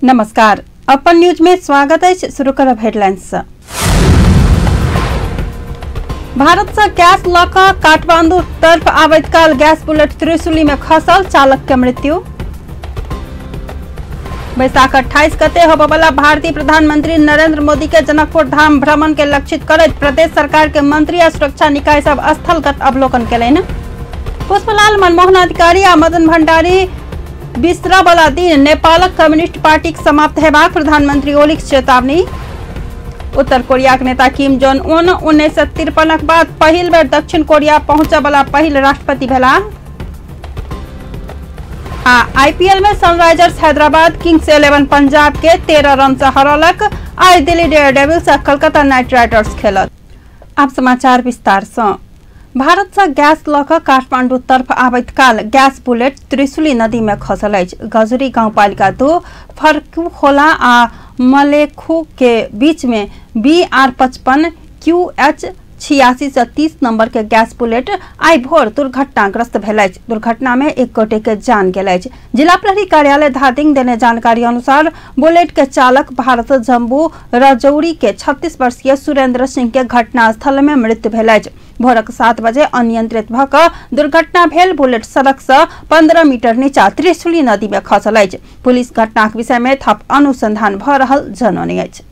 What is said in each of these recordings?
नमस्कार, अपन न्यूज में स्वागत है। शुरू करब हेडलाइंस। भारत से गैस लऽ कऽ काठमांडू तरफ आबैत काल गैस बुलेट त्रिशूली में खसल, चालक के मृत्यु। बैसाख 28 गते होबयवला भारतीय प्रधानमंत्री नरेंद्र मोदी के जनकपुर धाम भ्रमण के लक्षित करैत प्रदेश सरकार के मंत्री आ सुरक्षा निकाय सब स्थलगत अवलोकन केलनि। पुष्पलाल मनमोहन अधिकारी आ मदन भंडारी बिसरा वाला दिन नेपालक कम्युनिस्ट पार्टी समाप्त हेबाक प्रधानमंत्री ओलीक चेतावनी। उत्तर कोरिया के नेता किम जोंग उन 1953 बाद पहिल बेर दक्षिण कोरिया पहुंचय वाला पहिल राष्ट्रपति भेलाह। आ आईपीएल में सनराइजर्स हैदराबाद किंग्स 11 पंजाब के 13 रन से हरौलक। आई दिल्ली डेयरडेविल्स आ कलकत्ता नाइट राइडर्स खेलत। अब समाचार विस्तार से। भारत से गैस लऽ कऽ काठमांडू तरफ आबैत काल गैस बुलेट त्रिशूली नदी में खसल अछि। गजुरी गाउँपालिका 2 फर्कू खोला आ मलेखू के बीच में BR 55 QH 86 से 30 नंबर के गैस बुलेट आई भोर दुर्घटनाग्रस्त भेल अछि। दुर्घटना में एक गोटे के जान गेल अछि। जिला प्रहरी कार्यालय धादिंग देने जानकारी अनुसार बुलेट के चालक भारत जम्बू रजौरी के 36 वर्षीय सुरेंद्र सिंह के घटनास्थल में मृत्यु भेल अछि। भोरक 7 बजे अनियंत्रित भऽ कऽ दुर्घटना भेल बुलेट सड़क से 15 मीटर नीचा त्रिशूली नदी में खसल अछि। पुलिस घटनाक विषय में थप अनुसंधान भऽ रहल जनौने अछि।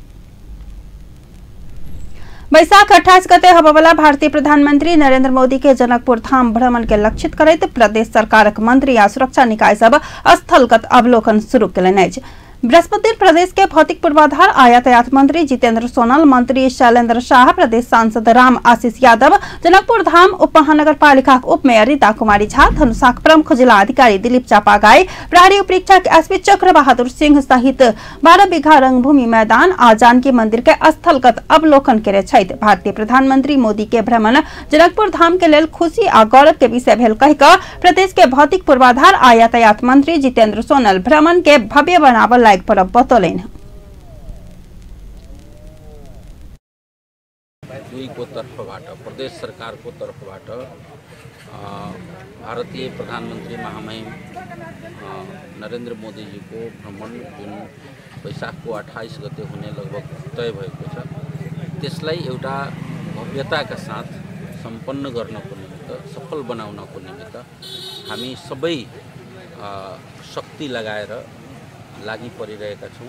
बैसाख 28 गते होबयवला भारतीय प्रधानमंत्री नरेंद्र मोदी के जनकपुर धाम भ्रमण के लक्षित करैत प्रदेश सरकारक मंत्री आ सुरक्षा निकाय सब स्थलगत अवलोकन शुरू केलनि अछि। बृहस्पति प्रदेश के भौतिक पूर्वाधार आ यातायात मंत्री जितेंद्र सोनल, मंत्री शैलेंद्र शाह, प्रदेश सांसद राम आशीष यादव, जनकपुर धाम उप महानगर पालिका उप मेयर रीता कुमारी झा, धनुषाक प्रमुख जिला अधिकारी दिलीप चापागाई, प्रहरी उपरीक्षक एसपी चक्र बहादुर सिंह सहित 12 बीघा रंगभूमि मैदान आ जानकी मंदिर के स्थलगत अवलोकन केने छथि। भारतीय प्रधानमंत्री मोदी के भ्रमण जनकपुर धाम के लेल खुशी आ गौरव के विषय भेल कहि कऽ प्रदेश के भौतिक पूर्वाधार आ यातायात मंत्री जितेंद्र सोनल भ्रमण के भव्य बनाबऽ लायक परब बतौलनि। दुईको तर्फबाट प्रदेश सरकारको तर्फबाट भारतीय प्रधानमन्त्री महामहिम नरेन्द्र मोदीजीको भ्रमण जुन वैशाखको 28 गते हुने लगभग तय भएको छ, त्यसलाई एउटा भव्यताका साथ सम्पन्न गर्नको निमित्त, सफल बनाउनको निमित्त हामी सबै शक्ति लगाएर लागि परिरहेका छौँ।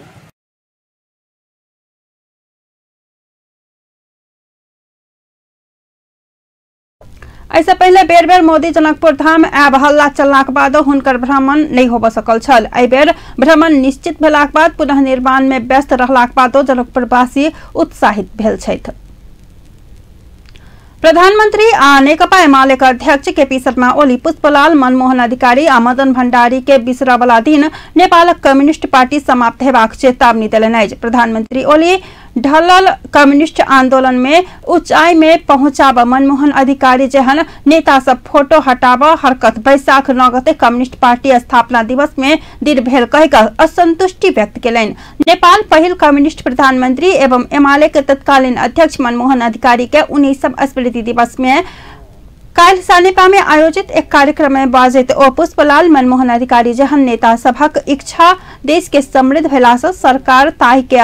एहिसँ पहिले बेर बेर मोदी जनकपुर धाम आब हल्ला चललाक बादो हुनकर भ्रमण नहि होबऽ सकल छल। एहि बेर भ्रमण निश्चित भेलाक बाद पुनः निर्माण में व्यस्त रहलाक बादो जनकपुरवासी उत्साहित भेल छथि। प्रधानमंत्री आ नेकपा एमाले के अध्यक्ष केपी शर्मा ओली पुष्पलाल मनमोहन अधिकारी आ मदन भंडारी के बिसरवला दिन नेपालक कम्युनिस्ट पार्टी समाप्त हेबाक चेतावनी देलनि अछि। प्रधानमंत्री ओली ढलल कम्युनिस्ट आंदोलन में ऊंचाई में पहुंचाब मनमोहन अधिकारी जेहन नेता सब फोटो हटाब हरकत बैसाख 9 गते कम्युनिस्ट पार्टी स्थापना दिवस में दिन भेल कहि कऽ असंतुष्टि व्यक्त केलनि। नेपाल पहिल कम्युनिस्ट प्रधानमंत्री एवं एमाले के तत्कालीन अध्यक्ष मनमोहन अधिकारी के 19 स्मृति दिवस में काल्हि सानेपा में आयोजित एक कार्यक्रम में बाजैत ओ पुष्पलाल मनमोहन अधिकारी जेहन नेता सभक इच्छा देश के समृद्ध भेला से सरकार ताहि के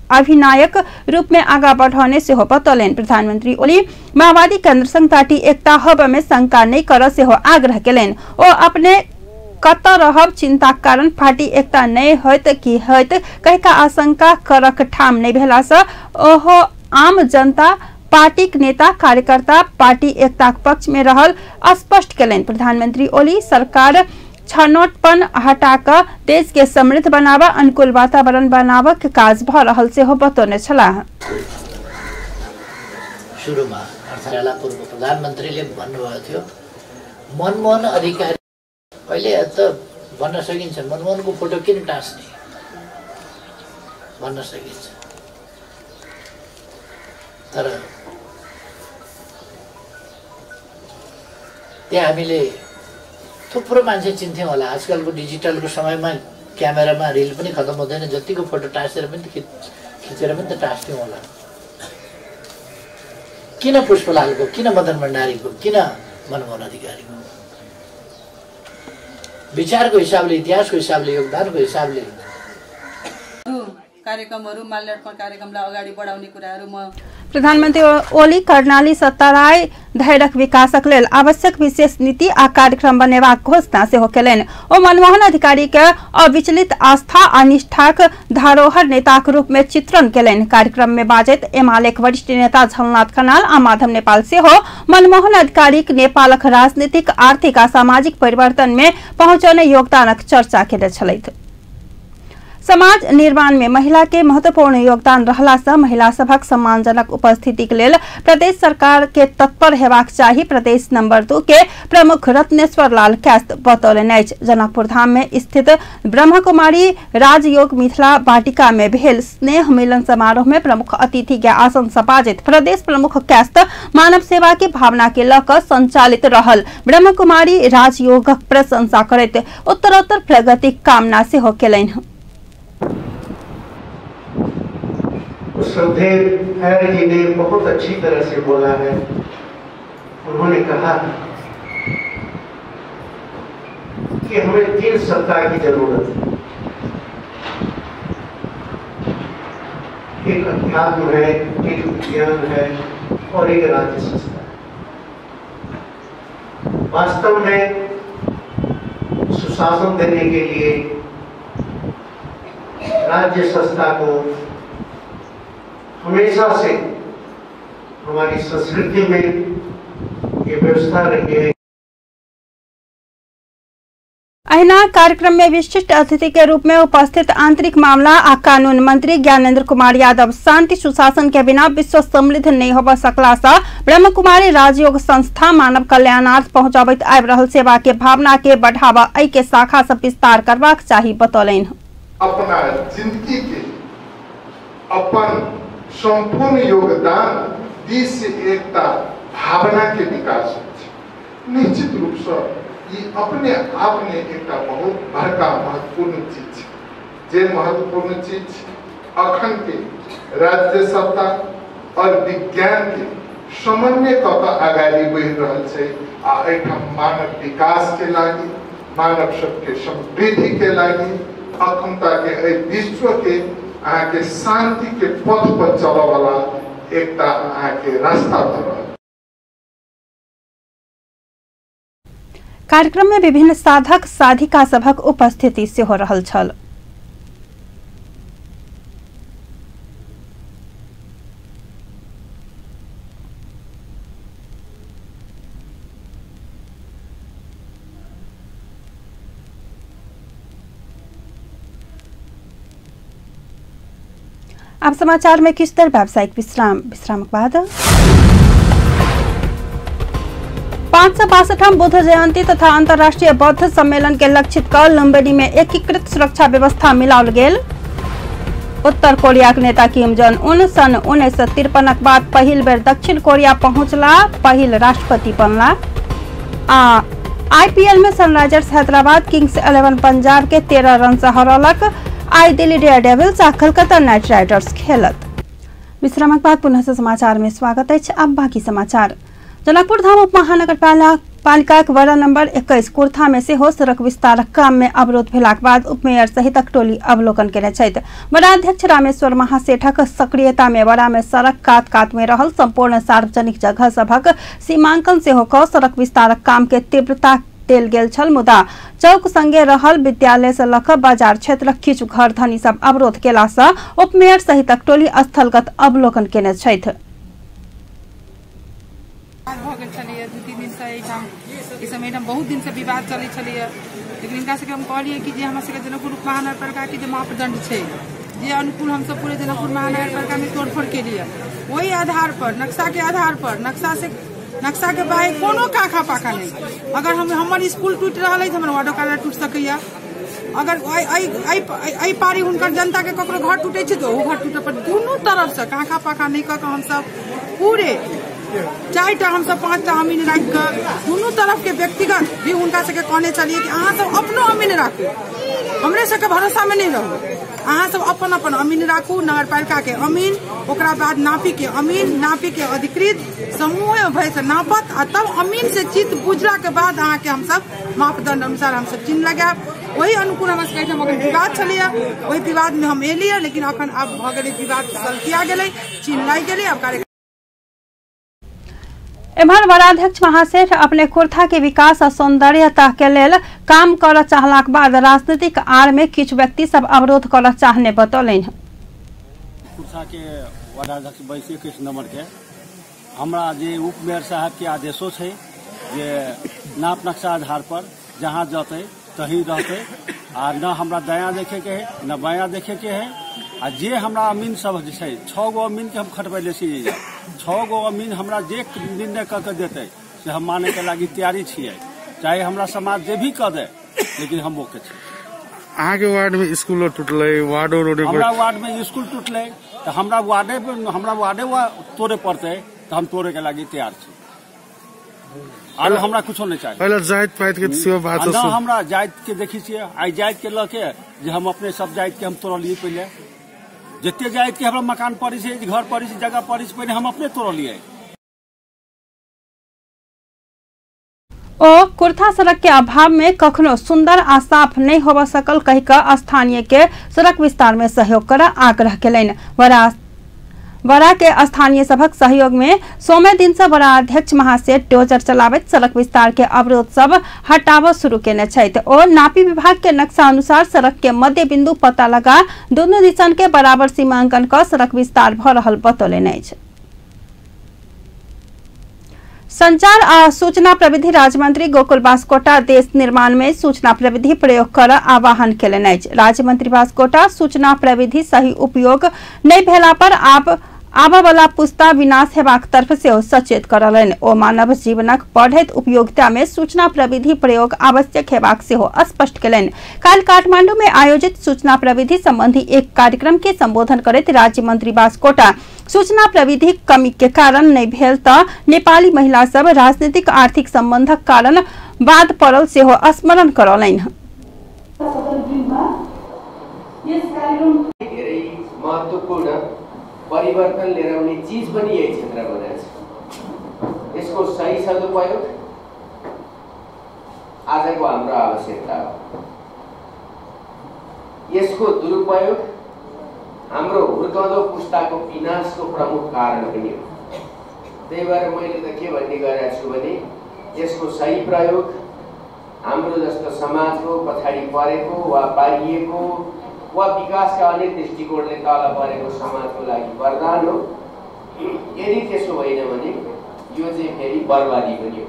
अभिनायक रूप में आगा बढ़ौने सेहो बतौलनि। प्रधानमंत्री ओली माओवादी केंद्र संघ पार्टी एकता होबय में शंका नहि करऽ सेहो आग्रह केलनि। ओ अपने कतऽ रहब चिंताक कारण पार्टी एकता नहि होयत की होयत कहि कऽ आशंका करक ठाम नहि भेला सँ ओहो आम जनता पार्टीक नेता कार्यकर्ता पार्टी एकताक पक्ष में रहल स्पष्ट केलनि। प्रधानमंत्री ओली सरकार छनौटपन हटाकऽ देश के समृद्ध बनाबऽ अनुकूल वातावरण बनाबऽ के काज भऽ रहल सेहो बतौने छलाह। सुरुमा अर्थात् पूर्व प्रधानमन्त्रीले भन्नुभएको थियो मनमोहन अधिकारी, अहिले त भन्न सकिन्छ मनमोहनको फोटो किन टाँस्ने भन्न सकिन्छ, तर त्यहाँ हामीले थुप्रो मान्छे चिन्थ्यौँ होला। आजकलको डिजिटलको समयमा क्यामेरामा रिल पनि खतम हुँदैन, जतिको फोटो टाँसेर पनि खिचेर पनि त टाँस्थ्यौँ होला। किन पुष्पलालको, किन मदन भण्डारीको, किन मनमोहन अधिकारीको? विचारको हिसाबले, इतिहासको हिसाबले, योगदानको हिसाबले कार्यक्रमहरू माल्यार्पण कार्यक्रमलाई अगाडि बढाउने कुराहरू म प्रधानमन्त्री ओली कर्णाली सतराई धैरक विकासक लेल आवश्यक विशेष नीति आ कार्यक्रम बनेबाक घोषणा सेहो केलनि। ओ मनमोहन अधिकारी के अविचलित आस्था आ निष्ठाक धरोहर नेताक रूप में चित्रण केलनि। कार्यक्रम में बाजैत एमालेक वरिष्ठ नेता झलनाथ खनाल आ माधव नेपाल सेहो मनमोहन अधिकारीक नेपालक राजनीतिक, आर्थिक आ सामाजिक परिवर्तन में पहुंचौने योगदानक चर्चा केने छलथि। समाज निर्माण में महिला के महत्वपूर्ण योगदान रहला से महिला सभक सम्मानजनक उपस्थिति के लेल प्रदेश सरकार के तत्पर हेबाक चाही। प्रदेश नंबर 2 के प्रमुख रत्नेश्वर लाल कैस्त बतौलनि अछि। जनकपुर धाम में स्थित ब्रह्मकुमारी राजयोग मिथिला वाटिका में भेल स्नेह मिलन समारोह में प्रमुख अतिथि के आसन सपाजित प्रदेश प्रमुख कैस्त मानव सेवा के भावना के लऽ कऽ संचालित रहल ब्रह्मकुमारी राजयोगक प्रशंसा करैत उत्तरोत्तर प्रगतिक कामना सेहो केलनि। श्रद्धेय खैर जी ने बहुत अच्छी तरह से बोला है। उन्होंने कहा कि हमें 3 सत्ता की जरूरत है। एक अध्यात्म है, एक विज्ञान है और एक राज्य संस्था है। वास्तव में सुशासन देने के लिए राज्य संस्था को हमेशा से हमारी संस्कृति में ये व्यवस्था रही है। अहिना कार्यक्रम में विशिष्ट अतिथि के रूप में उपस्थित आंतरिक मामला आ कानून मंत्री ज्ञानेन्द्र कुमार यादव शांति सुशासन के बिना विश्व समृद्ध नहीं होब सकला से ब्रह्मकुमारी राजयोग संस्था मानव कल्याणार्थ पहुंचाबैत आबि रहल सेवा के भावना के बढ़ावा एहि के शाखा सब विस्तार करबाक चाही बतौलनि। अपना जिंदगी के अपन संपूर्ण योगदान दिस एकता भावना के विकास हो। निश्चित रूप से ये अपने आप में एक बहुत बड़का महत्वपूर्ण चीज जे महत्वपूर्ण चीज अखन के राज्य सत्ता और विज्ञान के समन्वय कऽ के अगाडि बढ़ि रहल छै आ एहिठाम मानव विकास के लागि, मानव सबके समृद्धि के लागि, अखनता के एहि विश्व के अहाँके शांति के पथ पर चलऽ वाला एकटा अहाँके रास्ता भऽ रहल। कार्यक्रम में विभिन्न साधक साधिका सभक उपस्थिति सेहो रहल छल। अब समाचार में किछु देर व्यावसायिक विश्राम, विश्रामक बाद 562वां बुद्ध जयंती तथा अंतर्राष्ट्रीय बौद्ध सम्मेलन के लक्षित क लुम्बिनी में एकीकृत सुरक्षा व्यवस्था मिलाओल गेल। उत्तर कोरिया के नेता किम जोंग उन सन 1953 बाद पहिल बेर दक्षिण कोरिया पहुंचला, पहिल राष्ट्रपति बनला। आ आईपीएल में सनराइजर्स हैदराबाद किंग्स 11 पंजाब के 13 रन से हरौलक। आई दिल्ली डेयर डेविल्स आ कलकत्ता नाइट राइडर्स खेलत। विश्रामक बाद पुनः समाचार में स्वागत है। अब बाकी समाचार। जनकपुर धाम उप महानगरपालिकाक वार्ड नंबर 21 कुर्था में सेहो सड़क विस्तारक काम में अवरोध भेलाक बाद उपमेयर सहितक टोली अवलोकन केने छथि। वडाध्यक्ष रामेश्वर महासेठक सक्रियता में वडा में सड़क कात कात में रहल संपूर्ण सार्वजनिक जगह सभक सीमांकन सेहो क सड़क विस्तारक काम के तीव्रता देल गेल छल। मुदा चौक संगे रहल विद्यालय से लऽ कऽ बाजार क्षेत्रक किछु घर धनी सब अवरोध केला से उपमेयर सहितक टोली स्थलगत अवलोकन केने छथि। भऽ गेल छलैए 2-3 दिनसँ एहिठाम ई सब एहिठाम बहुत दिनसँ विवाद चलै छलैए, लेकिन हिनका सबके हम कहलियै कि जे हमरा सबके जनकपुर उप महानगरपालिकाके जे मापदंड छै जे अनुकूल हमसब पूरे जनकपुर महानगरपालिकामे तोड़फोड़ केलियै ओहि आधार पर नक्शा के आधार पर नक्शा से नक्शा के बाहर कोनो काखा पाखा नहीं। अगर हम हमर स्कूल टूटि रहल अछि हमर वार्डो कार्यालय टूटि सकैया। अगर एहि पारी हुनकर जनता के ककरो घर टूटे छै तऽ ओहो घर टूटे पर दुनू तरफ से काखा पाखा नहीं कऽ के हमसब पूरे 4टा हमसब 5टा अमीन राखि कऽ दुनू तरफ के व्यक्तिगत भी हुनका सबके कहने छलियै कि अहाँ सब अपनो अमीन राखू, हमरे सबके भरोसा में नहीं रहू, अहाँ सब अपन अपन अमीन राखू। नगरपालिका के अमीन, ओकरा बाद नापी के अमीन, नापी के अधिकृत समूह भय से नापत आ तब अमीन से चित्त बुझला के बाद अहाँ के हमसब मापदंड अनुसार हमसब चिन्ह लगायब। ओहि अनुकूल हमरा सबके एहिठाम अखन विवाद छलैया, ओहि विवादमे हम एलियै, लेकिन अखन आब भऽ गेलै विवाद, सलटिया गेलै, चिन्ह लागि गेलै। आब कार्य एम्हर वडाध्यक्ष महासेठ अपने कुर्था के विकास आ सौंदर्यता के लेल काम करऽ चाहलाक बाद राजनीतिक आड़ में किछु व्यक्ति सब अवरोध करऽ चाहने बतौलनि। कुर्था के वडाध्यक्ष 22-21 नंबर के हमरा जे उप मेयर साहब के आदेशो छै जे नाप नक्शा आधार पर जहाँ जतै तही रहतै, आ न हमरा दायाँ देखे के है न बायाँ देखे के है। आ जे हमरा अमीन सब जे छै 6 गो अमीन के हम खटबैले छी, 6 गो अमीन हमरा जे निर्णय कऽ के देतै से हम माने के लागी तैयारी छियै, चाहे हमरा समाज जे भी कह दे, लेकिन हम ओके छी। अहाँके वार्ड में स्कूलो टूटलै, वार्डो रोडे पर हमरा वार्ड में स्कूल टूटलै तऽ हमरा वार्डे तोड़े पड़तै तऽ हम तोड़े के लागी तैयार छी। आरो हमरा कुछो नहीं चाहिए। पहले जाति पाति के सेहो बात न हमरा जाति के देखी छियै, आइ जाति के लऽ के जे हम अपने सब जाति के हम तोड़लियै, पहिले जते जाति के हमरा मकान पड़ै छै, घर पड़ै छै, जगह पड़ै छै, पहिले हम अपने तोड़लियै। ओ कुर्था सड़क के अभाव में कखनो सुंदर आ साफ नहीं होबऽ सकल कहि कऽ स्थानीय के सड़क विस्तार में सहयोग कर आग्रह केलनि। वड़ा के स्थानीय सभक सहयोग में सोमे दिन से वड़ा अध्यक्ष महासेठ डोजर चलाबैत सड़क विस्तार के अवरोध सब हटाबऽ शुरू केने छथि। ओ नापी विभाग के नक्शा अनुसार सड़क के मध्य बिंदु पता लगा दुनू दिशन के बराबर सीमांकन कऽ सड़क विस्तार भऽ रहल बतौलनि अछि। संचार आ सूचना प्रविधि राज्य मंत्री गोकुल बास्कोटा देश निर्माण में सूचना प्रविधि प्रयोग कर आह्वान केलनि अछि। राज्य मंत्री बास्कोटा सूचना प्रविधि सही उपयोग नहि भेला पर आब आबऽ पुस्ता विनाश हेबाक तरफ सेहो सचेत करलनि। ओ मानव जीवनक बढ़ैत उपयोगिता में सूचना प्रविधि प्रयोग आवश्यक हेबाक सेहो स्पष्ट केलनि। काल्हि काठमांडू में आयोजित सूचना प्रविधि संबंधी एक कार्यक्रम के संबोधन करैत राज्य मंत्री बास्कोटा सूचना प्रविधि कमी के कारण नहीं भेल त नेपाली महिला सब राजनीतिक आर्थिक संबंधक कारण बाद पड़ल सेहो स्मरण करौलनि। महत्वपूर्ण परिवर्तन लिएर आउने चिज पनि यही क्षेत्रमा रहेछ। यसको सही सदुपयोग आजको हाम्रो आवश्यकता हो। यसको दुरुपयोग हाम्रो हुर्काउँदो पुस्ताको विनाशको प्रमुख कारण पनि हो। त्यही भएर मैले त के भन्ने गरेको छु भने यसको सही प्रयोग हाम्रो जस्तो समाजको पछाडि परेको वा पारिएको वा विकासका अनेक दृष्टिकोणले तल परेको समाजको लागि वरदान हो। यदि त्यसो होइन भने यो चाहिँ फेरि बर्बादी पनि हो।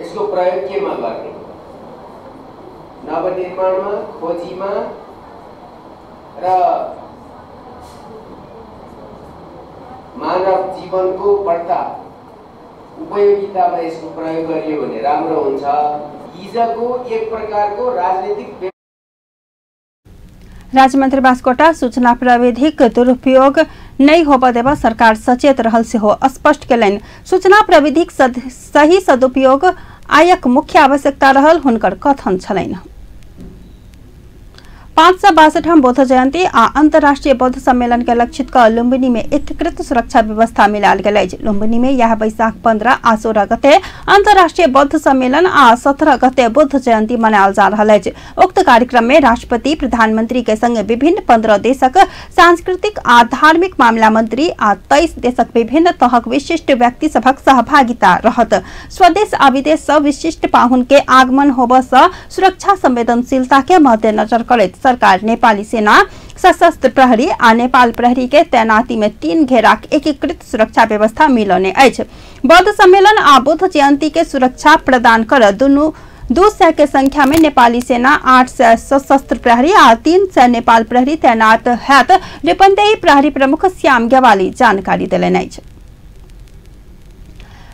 यसको प्रयोग केमा गर्ने? नवनिर्माणमा, खोजीमा र मानव जीवनको बढ्ता उपयोगितामा यसको प्रयोग गरियो भने राम्रो हुन्छ। हिजोको एक प्रकारको राजनीतिक राज्यमन्त्री बास्कोटा सूचना प्रविधिक दुरुपयोग नहि होबऽ देबऽ सरकार सचेत रहल सेहो स्पष्ट केलनि। सूचना प्रविधिक सही सदुपयोग आयक मुख्य आवश्यकता रहल हुनकर कथन छलनि। 562वां बौद्ध जयंती आ अंतर्राष्ट्रीय बौद्ध सम्मेलन के लक्षित क लुम्बिनी में एकीकृत सुरक्षा व्यवस्था मिलायल गेल अछि। लुम्बिनी में यह बैसाख 15 आ 16 गते अंतर्राष्ट्रीय बौद्ध सम्मेलन आ 17 गते बुद्ध जयंती मनायल जा रहल अछि। उक्त कार्यक्रम में राष्ट्रपति, प्रधानमंत्री के संग विभिन्न 15 देशक सांस्कृतिक आ धार्मिक मामला मंत्री आ 23 देशक विभिन्न तहक विशिष्ट व्यक्ति सभक सहभागिता रहत। स्वदेश आ विदेश सँ विशिष्ट पाहुन के आगमन होबऽ सँ सुरक्षा संवेदनशीलता के मद्देनजर करैत सरकार नेपाली सेना, सशस्त्र प्रहरी आ नेपाल प्रहरी के तैनाती में 3 घेराक एकीकृत सुरक्षा व्यवस्था मिलौने अछि। बौद्ध सम्मेलन आ बुद्ध जयंती के सुरक्षा प्रदान कर दुनू 200 के संख्या में नेपाली सेना, 800 सशस्त्र प्रहरी आ 300 नेपाल प्रहरी तैनात हैत। रूपन्देही प्रहरी प्रमुख श्याम गेवाली जानकारी देलनि अछि।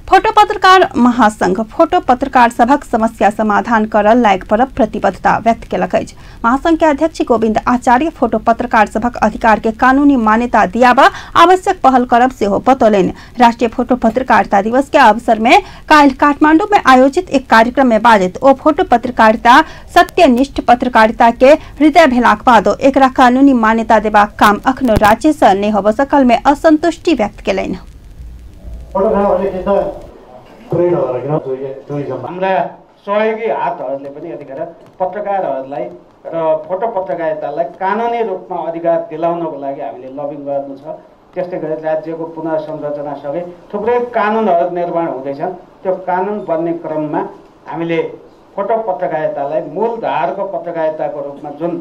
फोटो पत्रकार महासंघ फोटो पत्रकार सभक समस्या समाधान करल लायक पर प्रतिबद्धता व्यक्त केलक अछि। महासंघ के अध्यक्ष गोविंद आचार्य फोटो पत्रकार सभक अधिकार के कानूनी मान्यता दियाब आवश्यक पहल करब सेहो बतौलनि। राष्ट्रीय फोटो पत्रकारिता दिवस के अवसर में काल्हि काठमांडू में आयोजित एक कार्यक्रम में बाजैत ओ फोटो पत्रकारिता सत्यनिष्ठ पत्रकारिता के हृदय भेलाक बादो एकरा कानूनी मान्यता देबाक काम अखनो राज्य सँ नहि होबऽ सकल में असंतुष्टि व्यक्त केलनि। फोटोग्राफरले खिच्दा कुरै नभएर किन टुरिज्ममा हाम्रा सहयोगी हातहरूले पनि यतिखेर पत्रकारहरूलाई र फोटो पत्रकारितालाई कानुनी रूपमा अधिकार दिलाउनको लागि हामीले लबिङ गर्नु छ। त्यस्तै गरी राज्यको पुनर्संरचनासँगै थुप्रै कानुनहरू निर्माण हुँदैछन्। त्यो कानुन बन्ने क्रममा हामीले फोटो पत्रकारितालाई मूलधारको पत्रकारिताको रूपमा जुन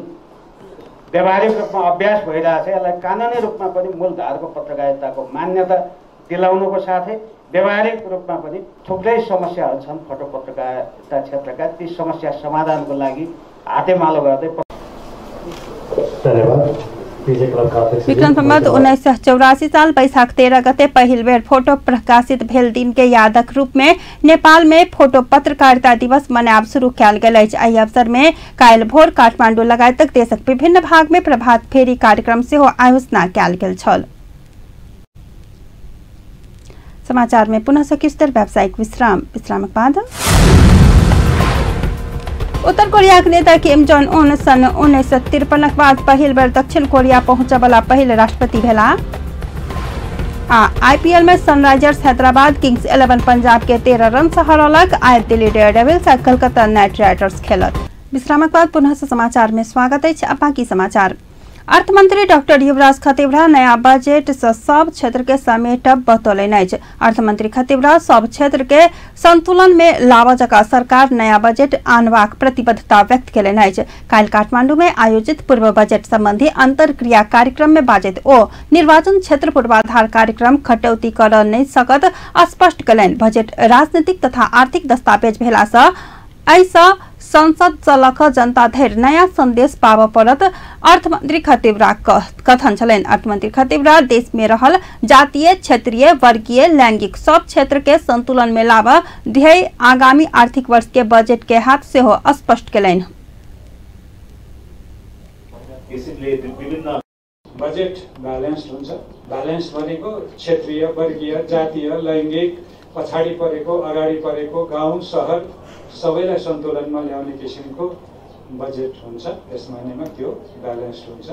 व्यावहारिक रूपमा अभ्यास भइरहेछ, यसलाई कानुनी रूपमा पनि मूलधारको पत्रकारिताको मान्यता दिलाउनुको साथै व्यावहारिक रूपमा पनि थुप्रै समस्याहरू छन् फोटो पत्रकारिता क्षेत्रका, ती समस्या समाधानको लागि हातेमालो गर्दै। धन्यवाद। विक्रम सम्वत 1984 साल वैशाख 13 गते पहिल बेर फोटो प्रकाशित भेल दिन के यादक रूप में नेपाल में फोटो पत्रकारिता दिवस मनायब शुरू कयल गेल अछि। एहि अवसर में काल्हि भोर काठमांडू लगायतक देशक विभिन्न भाग में प्रभात फेरी कार्यक्रम सेहो आयोजना कयल गेल छल। समाचार में पुनः सकिस्तर व्यावसायिक विश्राम। विश्रामक बाद उत्तर कोरियाक नेता किम जोंग उन सन् 1953 बाद पहिल बेर दक्षिण कोरिया पहुंचबला पहिल राष्ट्रपति भेला। आ आईपीएल में सनराइजर्स हैदराबाद किंग्स 11 पंजाब के 13 रन से हरौलक। आइ दिल्ली डेयरडेविल्स आ कलकत्ता नाइट राइडर्स खेलत। विश्रामक बाद पुनः समाचार में स्वागत अछि। अब बाकी समाचार। अर्थमंत्री डॉक्टर युवराज खतिवड़ा नया बजट से सब क्षेत्र के समेटब बतौलनि अछि। अर्थमंत्री खतिवड़ा सब क्षेत्र के संतुलन में लाबऽ जकाँ सरकार नया बजट आनबाक प्रतिबद्धता व्यक्त केलनि अछि। काल्हि काठमांडू में आयोजित पूर्व बजट संबंधी अंतरक्रिया कार्यक्रम में बाजैत ओ निर्वाचन क्षेत्र पूर्वाधार कार्यक्रम कटौती करऽ नहि सकत स्पष्ट केलनि। बजट राजनीतिक तथा आर्थिक दस्तावेज भेला सँ एहिसँ संसद सँ लऽ कऽ जनता धरि नया संदेश पाबऽ पड़त अर्थमंत्री खतिवड़ा कथन छलनि। अर्थमंत्री खतिवड़ा देश में रहल जातीय, क्षेत्रीय, वर्गीय, लैंगिक सब क्षेत्र के संतुलन में लाबऽ ध्येय आगामी आर्थिक वर्ष के बजट के हाथ सेहो स्पष्ट केलनि। बजेट ब्यालेन्स्ड हुन्छ। ब्यालेन्स भनेको क्षेत्रीय, वर्गीय, जातीय, लैङ्गिक, पछाडि परेको, अगाडि परेको, गाउँ सहर सबैलाई सन्तुलनमा ल्याउने किसिमको बजेट हुन्छ। यस मानेमा त्यो ब्यालेन्स्ड हुन्छ।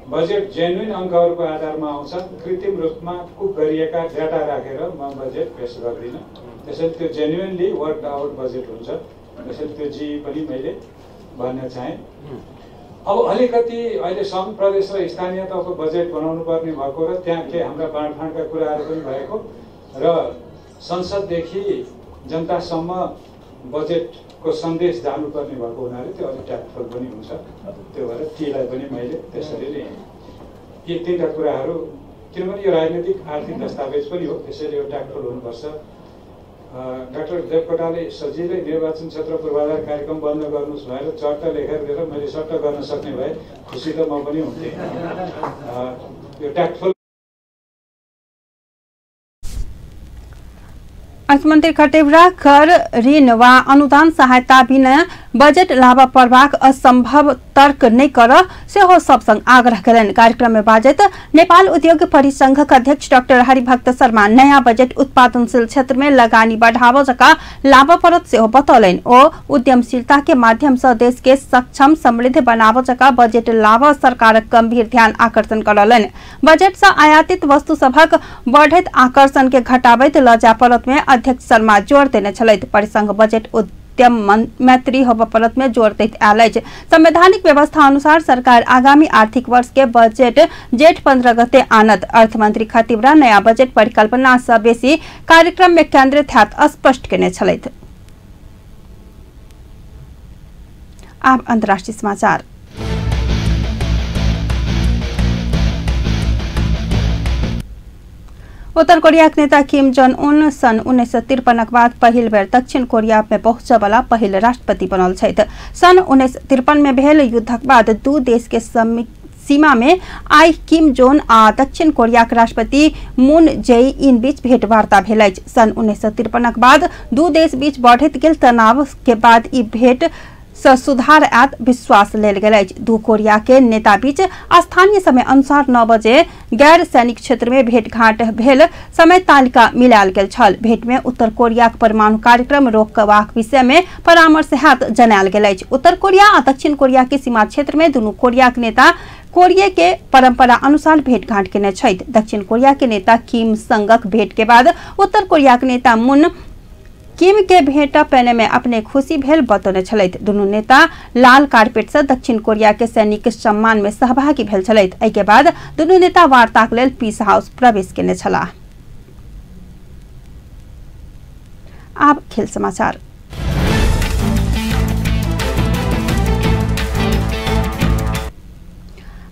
बजेट जेन्युन अङ्कहरूको आधारमा आउँछ। कृत्रिम रूपमा कुक गरिएका डाटा राखेर म बजेट पेस गर्दिनँ। त्यसैले त्यो जेन्युनली वर्क आउट बजेट हुन्छ। त्यसैले त्यो जी पनि मैले भन्न चाहेँ। अब अलिकति अहिले सङ्घ प्रदेश र स्थानीय तहको बजेट बनाउनु पर्ने भएको र त्यहाँ के हाम्रा बाँडफाँडका कुराहरू पनि भएको र संसददेखि जनतासम्म बजेटको सन्देश जानुपर्ने भएको हुनाले त्यो अलिक ट्याक्टफुल पनि हुन्छ। त्यो भएर टीलाई पनि मैले त्यसरी लिएँ। यी तिनवटा कुराहरू, किनभने यो राजनीतिक आर्थिक दस्तावेज पनि हो, त्यसैले यो ट्याक्टफुल हुनुपर्छ। डाक्टर देवकोटाले सजिलै निर्वाचन क्षेत्र पूर्वाधार कार्यक्रम बन्द गर्नुहोस् भनेर चट्ट लेखेर दिएर मैले सट्ट गर्न सक्ने भए खुसी त म पनि हुन्थेँ। यो ट्याक्टफुल। अर्थमंत्री खतिवड़ा कर, ऋण वा अनुदान सहायता बिना बजट लाबऽ पड़बाक असंभव तर्क नहि करऽ सेहो सब संग आग्रह केलनि। कार्यक्रम में बाजैत नेपाल उद्योग परिसंघक अध्यक्ष डॉक्टर हरिभक्त शर्मा नया बजट उत्पादनशील क्षेत्र में लगानी बढ़ाबऽ जकाँ लाबऽ पड़त सेहो बतौलनि। ओ उद्यमशीलता के माध्यम से देश के सक्षम समृद्ध बनाबऽ जकाँ बजट लाबऽ सरकारक गंभीर ध्यान आकर्षण करौलनि। बजट से आयातित वस्तु सभक बढ़ैत आकर्षण के घटाबैत लऽ जाय पड़त में अध्यक्ष शर्मा जोर देने छलथि। परिसंघ बजट उद्यम मैत्री होबऽ पड़त में जोर दैत आयल अछि। संवैधानिक व्यवस्था अनुसार सरकार आगामी आर्थिक वर्ष के बजट जेठ 15 गते आनत। अर्थमंत्री खतिवड़ा नया बजट परिकल्पना से बेसी कार्यक्रम में केंद्रित हैत स्पष्ट केने छलथि। आब अंतर्राष्ट्रीय समाचार। उत्तर कोरियाक नेता किम जोंग उन सन् 1953 बाद पहिल बेर दक्षिण कोरिया में पहुंचबला पहिल राष्ट्रपति बनल छथि। सन् 1953 में भेल युद्धक बाद दू देश के सीमा में आई किम जोंग आ दक्षिण कोरियाक राष्ट्रपति मून जेई इन बीच भेंटवार्ता भेल अछि। सन् 1953 बाद दू देश बीच बढ़ैत गेल तनाव के बाद ई भेंट स सुधार आयत विश्वास लेल गेल अछि। दू कोरिया के नेता बीच स्थानीय समय अनुसार 9 बजे गैर सैनिक क्षेत्र में भेंटघाट भेल समय तालिका मिलायल गेल छल। भेंट में उत्तर कोरिया के परमाणु कार्यक्रम रोकबाक विषय में परामर्श हैत जनायल गेल अछि। उत्तर कोरिया आ दक्षिण कोरिया के सीमा क्षेत्र में दुनू कोरिया के नेता कोरिया के परंपरा अनुसार भेंटघाट केने छथि। दक्षिण कोरिया के नेता किम संगक भेंट के बाद उत्तर कोरिया के नेता मून किम के भेंट पेने में अपने खुशी भेल बतौने छलथि। दुनू नेता लाल कारपेट से दक्षिण कोरिया के सैनिक सम्मान में सहभागी भेल छलथि। एहि के बाद दुनू नेता वार्ताक लेल पीस हाउस प्रवेश केने छलाह। आब खेल समाचार।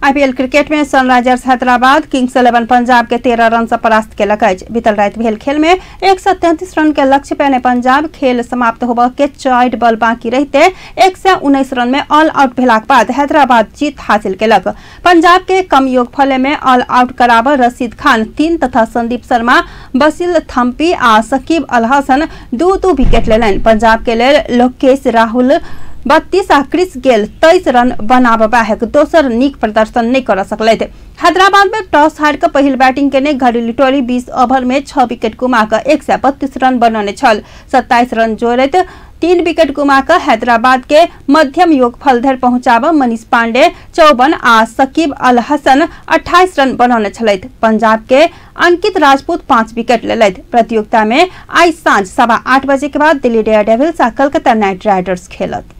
आईपीएल क्रिकेट में सनराइजर्स हैदराबाद किंग्स 11 पंजाब के 13 रन से परास्त केलक अछि। बीतल राति भेल खेल में 133 रन के लक्ष्य पेने पंजाब खेल समाप्त होबय के 4 बॉल बाकी रहते 119 रन में ऑल आउट भेलाक बाद हैदराबाद जीत हासिल केलक। पंजाब के कम योगफल में ऑल आउट कराबऽ रशीद खान 3 तथा संदीप शर्मा, बसिल थम्पी आ सकीब अल हसन 2-2 विकेट लेलनि। पंजाब के लेल लोकेश राहुल 32 आ क्रिस गेल 23 रन बनाब बाहेक दोसर नीक प्रदर्शन नहीं कर सकलथि। हैदराबाद में टॉस हार के पहिल बैटिंग केने घरेलू टोली 20 ओवर में 6 विकेट गुमा कऽ 132 रन बनौने छल। 27 रन जोड़ैत 3 विकेट गुमा कऽ हैदराबाद के मध्यम योगफल धरि पहुंचाब मनीष पांडे 54 आ सकीब अल हसन 28 रन बनौने छलथि। पंजाब के अंकित राजपूत 5 विकेट लेलथि। प्रतियोगिता में आइ सांझ 8:15 बजे के बाद दिल्ली डेयरडेविल्स आ कलकत्ता नाइट राइडर्स खेलत।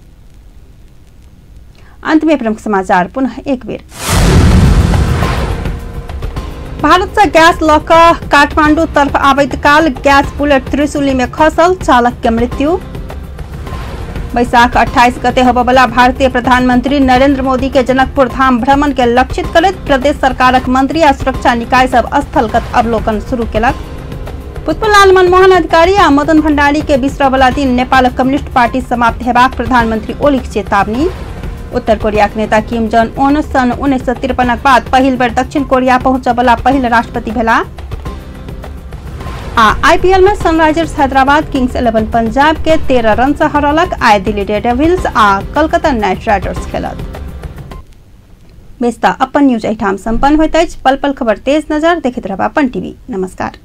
अंत में प्रमुख समाचार पुनः एक बेर। भारत से गैस लऽ कऽ काठमांडू तरफ आबैत काल गैस बुलेट त्रिशूली में खसल, चालक के मृत्यु। बैसाख 28 गते होबयवला भारतीय प्रधानमंत्री नरेंद्र मोदी के जनकपुर धाम भ्रमण के लक्षित करैत प्रदेश सरकारक मंत्री आ सुरक्षा निकाय सब स्थलगत अवलोकन शुरू केलक। पुष्पलाल मनमोहन अधिकारी आ मदन भंडारी के बिसरवला दिन नेपाल कम्युनिस्ट पार्टी समाप्त हेबाक प्रधानमंत्री ओलीक चेतावनी। उत्तर कोरिया के नेता किम जोंग उन सन 1953 बाद पहिल बेर दक्षिण कोरिया पहुंचबला पहिल राष्ट्रपति भेला। आ आईपीएल में सनराइजर्स हैदराबाद किंग्स 11 पंजाब के 13 रन से हरौलक। आइ दिल्ली डेयरडेविल्स आ कलकत्ता नाइट राइडर्स खेलत। बेस्ता अपन न्यूज एहिठाम संपन्न होइत अछि। पल पल खबर तेज नजर देखैत रहब अपन टीवी। नमस्कार।